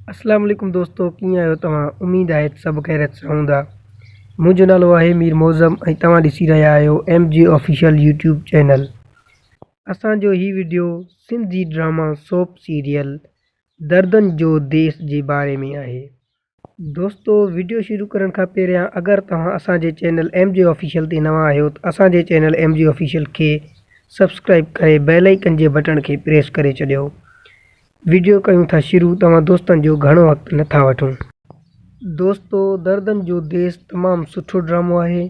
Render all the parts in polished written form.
اسلام عليڪم دوستو ڪيئن آهيو توهان اميد آهي ته سڀ خيريت سان هوندا منهنجو نالو آهي مير معظم ۽ توهان ڏسي رهيا آهيو M G official YouTube channel اسان جو هي video Sindhi drama soap serial دردن جو ديس جي باري ۾ آهي دوستو وڊيو شروع ڪرڻ کان پهريان اگر توهان اسان جي چينل ايم جي آفيشل تي نوان آهيو ته اسان جي چينل ايم جي آفيشل کي سبسڪرائب ڪري بيل آئيڪن جي بٽڻ کي پريس ڪري ڇڏيو وڊيو ڪيون ٿا شروع توهان دوستن جو گهڻو وقت نه ٿا وٺون. دوستو دردن جو ديس تمام سٺو ڊرامو آهي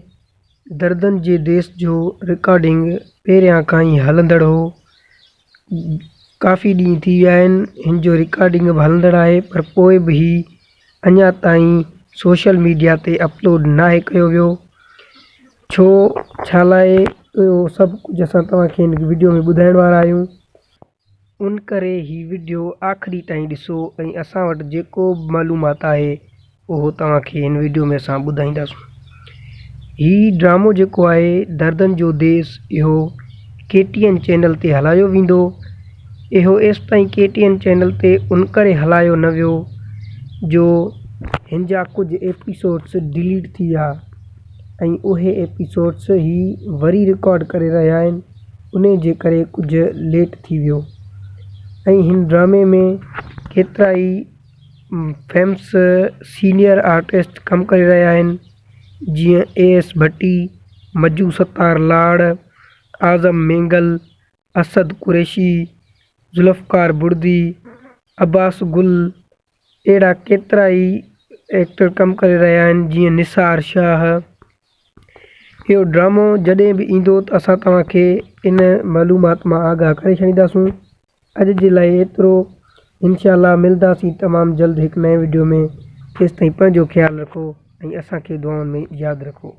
دردن جي ديس جو رڪارڊنگ پهريان کان ئي هلندڙ هو ڪافي ڏينهن ٿي ويا آهن هن جو رڪارڊنگ به هلندڙ آهي پر پوء به هي اڃا تائين سوشل ميڊيا تي اپلوڊ ناهي ڪيو ويو ڇو ڇا لاء اهو سڀ ڪجهه اسان توهان کي هن وڊيو ۾ ٻڌائڻ وارا آهيون ان ڪري هي وڊيو آخري تائين ڏسو ۽ اسان وٽ جيڪو به معلومات آهي اهو توهان کي هن وڊيو ۾ اسان ٻڌائينداسون. هي ڊرامو جيڪو آهي دردن جو ديس اهو ڪي ٽي اين چينل تي هلايو ويندو. اهو ايستائين ڪي ٽي اين چينل تي ان ڪري هلايو نه ويو جو هن جا ڪجهه ايپيسوڊس ڊليٽ ٿي ويا ۽ اهي ايپيسوڊس هي وري رڪارڊ ڪري رهيا آهن انهي جي ڪري ڪجهه ليٽ ٿي ويو ۽ هن ڊرامي ۾ ڪيترائي فيمس سينيئر آرٽسٽ ڪم ڪري رهيا آهن جيئن اي ايس ڀٽي، مجو ستار لاڙ، اعظم مينگل، اسد قريشي، ذوالفقار بڙدي، عباس گل اهڙا ڪيترا ئي ايڪٽر ڪم ڪري رهيا آهن جيئن نثار شاهه اهو ڊرامو جڏهن به ايندو ته اسان توهان کي ان معلومات مان آگاهه ڪري ڇڏينداسون. اڄ جي لاء ايترو انشاء الله ملداسين تمام جلد هڪ نئين وڊيو ۾ تيستائين پنهنجو خيال رکو ۽ اسان کي دعائن ۾ ياد رکو.